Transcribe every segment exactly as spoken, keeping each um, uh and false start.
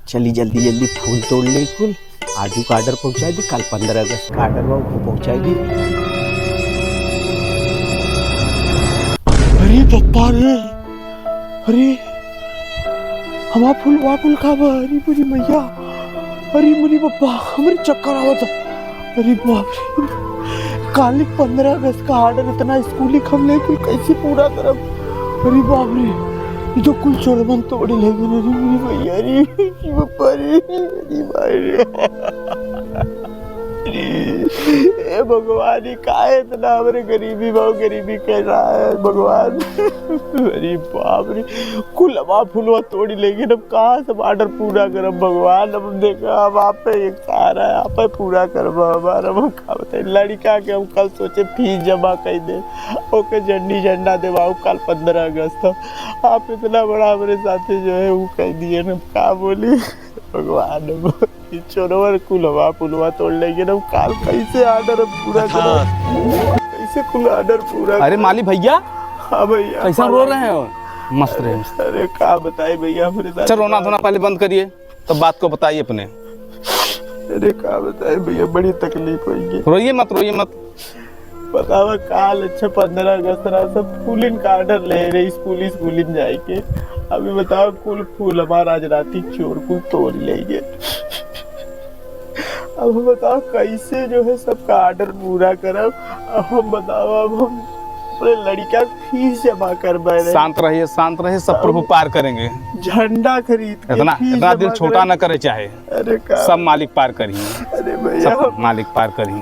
चली जल्दी जल्दी फूल तोड़ ले कुल, आजू का order पहुँचाइ दी, कल पन्द्रह अगस्त का order बा, ओको पहुँचाइ दी। अरे पप्पा रे, अरे हमार फुलवा कुल का बा? अरे मोरी मैया, अरे मोरी पप्पा, हमरे चक्कर आवत। अरे बाप रे, काली पन्द्रह अगस्त का order इतना स्कूली हम ले कुल कैसे पूरा करब? अरे बाप रे, ये तो कुल चोरवन तोड़ ले गए। अरे मोरी मैया, अरे पप्पा रे, अरे भाई रे। ए भगवान, ये काहे इतना हमरे गरीबी बा, गरीबी कर रहा है भगवान। अरे बाप रे, कुल हमार फुलवा तोड़ी लेकिन अब कहाँ से order पूरा करब भगवान? अब देखा, अब आप पे एक सहारा है, आप पे पूरा करब हमार। अब हम का बताई, लड़िका के हम कल सोचे फीस जमा कर दे, ओके झंडी झंडा देवाऊ कल पन्द्रह अगस्त। आप इतना बड़ा हमरे साथे जो है वो कर दिए न, का बोली भगवान। अब ई चोरवर कुल हमार फुलवा तोड़ लेंगे ना, काल कैसे order पूरा करब? कैसे कुल order पूरा अरे करब? माली भैया, हाँ भैया, कैसा रो रहे हो? मस्त रहे, मस्त। अरे का बताई भैया, हमरे साथ अच्छा, रोना धोना पहले बंद करिए, तब बात को बताइए अपने। अरे का बताई भैया, बड़ी तकलीफ हुई है। रोइए मत, रोइए मत। बतावा, काल अच्छा पन्द्रह अगस्त रहा, सब फूलिन का order ले रहे, स्कूल, स्कूलिन जाए के। अभी बतावा, कुल फूल हमार आज राती चोर कुल तोड़ लेंगे। अब हम बतावा, कैसे जो है सबका order पूरा करब? अब हम बतावा, अब हम अपने लड़िका के फीस जमा करबे रहे। शांत रहिए, शांत रहिए, सब प्रभु पार करेंगे। झंडा खरीद के इतना, फीस इतना दिल जमा छोटा करेंगे। न करे चाहे। अरे का? सब मालिक पार करी। अरे भैया, सब हम मालिक पार करी।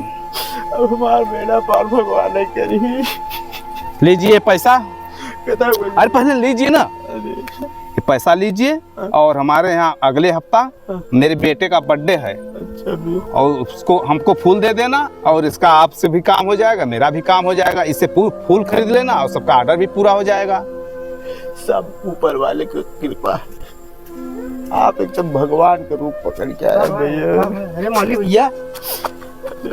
अब हमार बेड़ा पार भगवान करी। लीजिए पैसा। कितना बोल- अरे पहले लीजिए ना। अरे। ये पैसा लीजिए हाँ। और हमारे यहाँ अगले हफ्ता हाँ। मेरे बेटे का birthday है। अच्छा भैया। और उसको, हमको फूल दे देना और इसका आपसे भी काम हो जाएगा, मेरा भी काम हो जाएगा। इससे फू-, फूल खरीद लेना और सबका order भी पूरा हो जाएगा। सब ऊपर वाले की कृपा है। आप एकदम भगवान के रूप पकड़ के आए भैया। अरे माली भैया,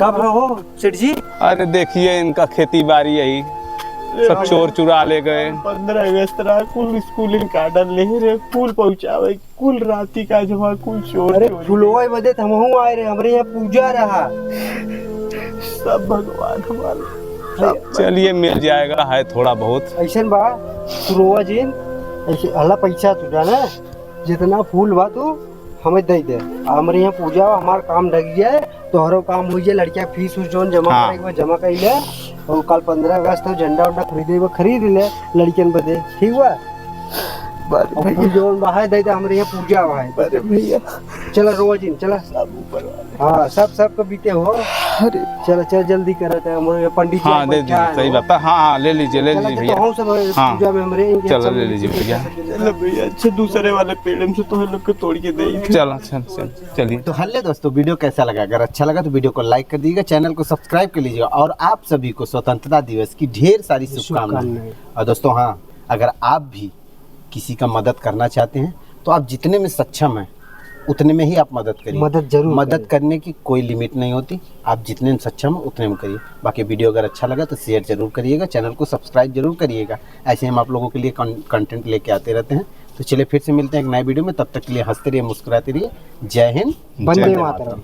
कब हो सेठ जी? अरे देखिए इनका खेती बारी यही, अरे सब हम चोर चुरा ले गए। पन्द्रह अगस्त रहा, कुल स्कूलिन का order ले रहे, कुल पहुँचावे, कुल राती का जमा, कुल चोर अरे चोरी। फुलवा बदे त हमहू आए रहे, हमरे यहाँ पूजा रहा। सब भगवान हमारे। चलिए मिल जाएगा, है थोड़ा बहुत। ऐसन बा, तू रोवा जिन, ऐसे हला पैसा तू जाना, जितना फूल बा तू हमें दे दे। हमरे यहाँ पूजा बा, हमार काम ढक जाए, तोहरो काम हो जाए, लड़किया फीस उस जौन जमा हाँ। करे के बा, जमा कर ले। और कल पन्द्रह अगस्त है, झंडा उंडा खरीदे बा, खरीद ले लड़कियन बदे, ठीक बा? बात और भैया। फूल जौन बा है, दे दे, हमरे यहाँ पूजा बा है। अरे भैया। चला रोवा जिन, चला। सब ऊपर वाले। हाँ, सब, सबको बीते हो। अरे। चला, चला, जल्दी करत है, हमरे यहाँ पंडित जी हाँ, दे बैठा दीजिए, है सही हो। बात है। हाँ, हाँ, ले लीजिए, ले चला, लीजिए तो भैया। हम सब हाँ। पूजा में हमरे इनके चलो, सब ले लीजिए भैया। चलो भैया, अच्छे दूसरे वाले पेड़ में से तो हम लोग को तोड़ के दे। चलो, चलो, चलो, चलिए। तो हेलो दोस्तों, video कैसा लगा? अगर अच्छा लगा तो video को like कर दीजिएगा, channel को subscribe कर लीजिएगा और आप सभी को स्वतंत्रता दिवस की ढेर सारी शुभकामनाएं। शुभकामनाएं। और दोस्तों, हाँ, अगर आप भी किसी का मदद करना चाहते हैं तो आप जितने में सक्षम हैं उतने में ही आप मदद करिए। मदद जरूर मदद करें। करने की कोई limit नहीं होती, आप जितने में सक्षम हो उतने में करिए। बाकी video अगर अच्छा लगा तो share जरूर करिएगा, channel को subscribe जरूर करिएगा। ऐसे हम आप लोगों के लिए con-, content लेके आते रहते हैं। तो चलिए फिर से मिलते हैं एक नए video में, तब तक के लिए हंसते रहिए, मुस्कुराते रहिए। जय हिंद, वंदे वंदे मातरम। मातरम।